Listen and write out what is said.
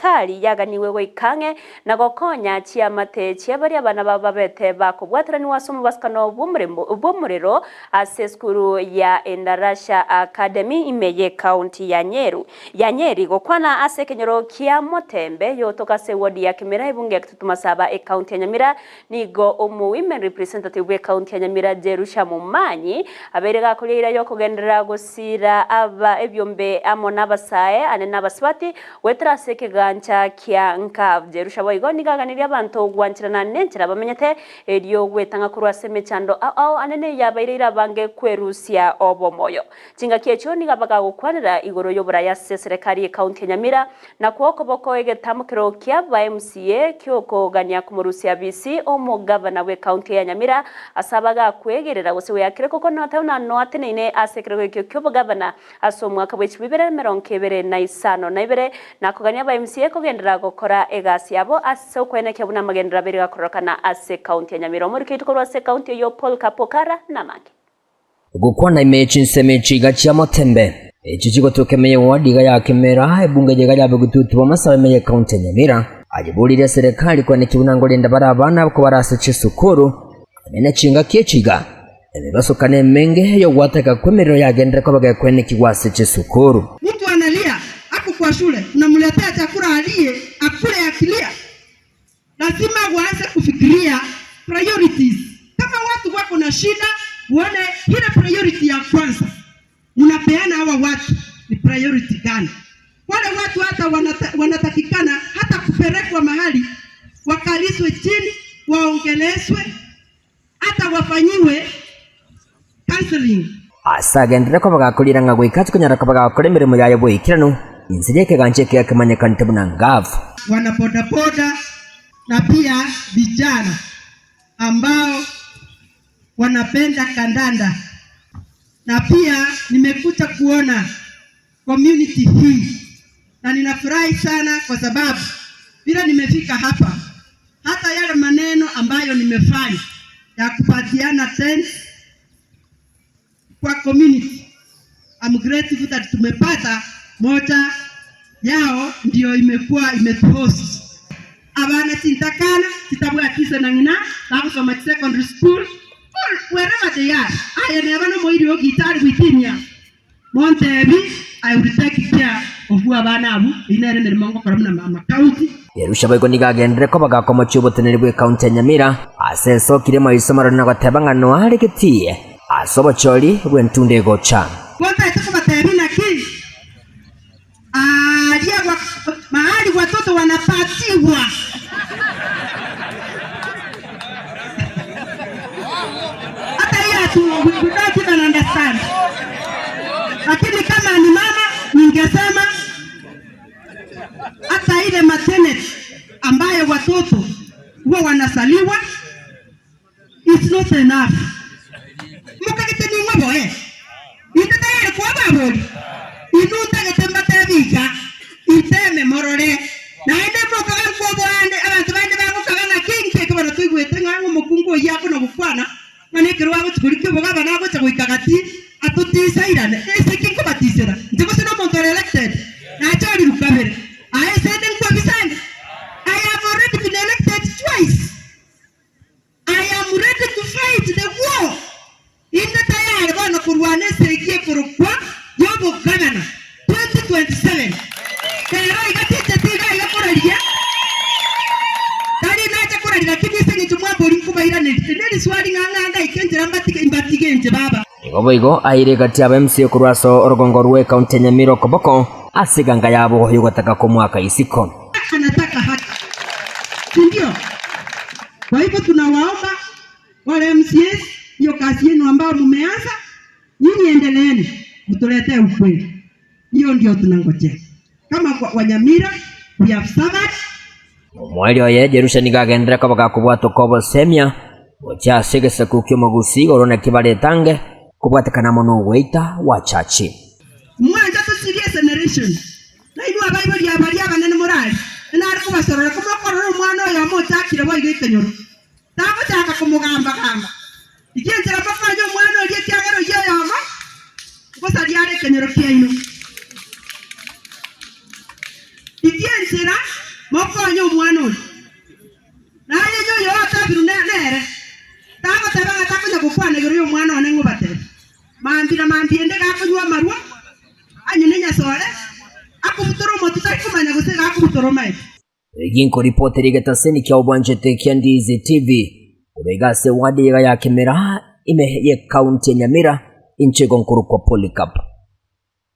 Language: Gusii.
eserekari yaganiwe goika ang'e na gokonya chiamate chia baria abana babo babete bakobwateranigwa ase omobasukano bw'omorero ase esukuru ya Endarasha Academy ime y'ecounty ya Nyeru ya Nyeri gokwana ase ekenyoro kia Motembe yotoka ase eward ya Kimera ebunge ya Kitutu Masaba ecounty ya Nyamira Nigo omo Women Representative bw'ecounty ya Nyamira Jerusha Momanyi abeire gakoria eira yokogenderera gosiira aba ebiombe amo nabasae ane nabasubati goetera ase ekegancha kia Nkav. Jerusha boigo nigo aganirie abanto gwancherana nenchera bamenyete erio gwetang'a korwa ase emechando ao ao ane neyabaireire abange kwerusia obomoyo. Chingaki echio nigo bagagokwanera igoro y'oboraai ase eserekari y'ecounty ya Nyamira, nakwo okoboko egetamokero kia ba MCA ki'okogania komorusia abisi omogavana bw'ecounty ya Nyamira ase abagakwegerera gose goyakera kokonota buna noateneine ase ekerogo ekio ki'obogavana ase omwaka bwe chibibere emerongo ebere na isano na ibere nakogania aba MCA kogenderera gokora egasi yabo ase okoenekia buna amagenderero abere gakororokana ase ecounty ya Nyamira. Omoriki oito korwa ase ecounty eyio Paul Kapokara namange. Gokwana ime chinsemo echi iga chia Motembe, echi chigotoka ime y'eward iga ya Kimera, ebunge eye iga yabe gotutu bw'amasabo ime y'ecounty ya Nyamira. Ayeboririe eserekari koenekia buna ngorenda bare abana kobare ase chisukuru, nonya chingaki echi iga, emebasokano emenge y'ogwateka kw'emerero yagenderere koba gekoenekigwa ase chisukuru. Mtu analia ako kwa shule unamletea chakula alie akule akilia Lazima waanze kufikiria priorities. Kama watu wako na shida, uone ile priority ya kwanza mnapeana hawa watu ni priority gani? Wale watu hata wanata, wanatakikana hata kupelekwa mahali wakalizwe chini, waongelezwe, hata wafanyiwe counseling. Ase agenderere koba gakorira ng'a goika tikonyara koba gakora emeremo yaye boikeranu, inse y'ekegancha eke gekemanyekanete buna Ngavu. Wanabodaboda na pia vijana ambao wanapenda kandanda na pia nimekuja kuona community hii na ninafurahi sana kwa sababu vile nimefika hapa hata yale maneno ambayo nimefanya ya kupatiana tents kwa community. I'm grateful that tumepata moja yao ndio imekuwa imetuhost abana chintakana chitabwatise na ng'ina bagosoma secondary school or wherever they are aye neba nomoiri ogitari gwitinia Montebi I will take care of abana abwo, eyio nere emeremo ngokora buna mama county. Yerusha boigo nigo agenderere koba gakomochia oboteneneri bw'ecounty ya Nyamira ase ensokire maiso marore na goteba ng'a noare getii ase obochori bw'entunda egocha. Gontaete kobatebia naki aaria mahali watoto wanapatiwa. Hata hiyo hatu we don't even understand. Lakini kama ni mama ningesema hata ile maternity ambayo watoto huwa wanasaliwa it's not enough. Mokagete ning'o boe? Inde tayari kobaboria? Inwe ntagete mbatebi iga, Inteme morore. Naende mokaga nkoboa nde, abanto bande bagokaga ng'a kinki eke bono toigwete ng'a omokungu oyio akona gokwana, ng'a nekero agochia korikia obogabana agocha goika gati atotisairane. Ase ki nkobatisera? Inche gose nomonto ore elected? Nachorirwe kabere. Aye ase inde nkwebisa inde? I have already been elected twice. I am ready to fight the war. Inde tayari bono korwana esegi ekorokwa y'obogabana 2027. Rero iga tincheti iga iga koraria, tari nacha koraria lakini ase eng'encho mwamboria nkobairaneria. Eri neriswali ng'a ng'a ngaike enchera mbatige imbatige inche baba. Igo boigo aire egati y'aba MC korwa ase orogongo rw'ecounty ya Nyamira okoboko ase eganga yabo y'ogotaka kw'omwaka isiko. Anataka haki, si ndio? Kwa hivyo tunawaomba wale MCAs, hiyo kazi yenu ambayo mumeanza, nyinyi endeleeni, mtuletee ukweli. Hiyo ndio tunangojea. Kama kwa Wanyamira, we have suffered. Omoerio oye Jerusha nigo agenderere koba gakobwatoka obosemia gochia ase egesaku ki'omogusii igoro naki baretange kobwatekana amo nogweita gwa chachi. Mwancha tosirie generation. Nainwe abaibori abaria abanene morari, nare kobasorora komokorora omwana oyomo ochakire boigo ekenyoro, tagochaka komogamba-gamba. Rigia enchera mokonye omwana oria ekiagera oyio oyomo ngosaria are ekenyoro kiaino. Rigia enchera. Mokonye omwana oria. Naye inye oyo otebiru nere, tagoteba ng'a takonya gokwana igoro y'omwana one ng'o batebe. Mambia na mambia ende gakonywa amarwa, anywe nenyasore, akobutora omotwe tari komanya gose gakobutora omaete. Eyio nkoripotera egetaseni kia obwanchete kia Ndizi TV korwa iga ase ewadi iga ya Kimera ime ye county ya Nyamira inche igo nkorokwa Polycarp.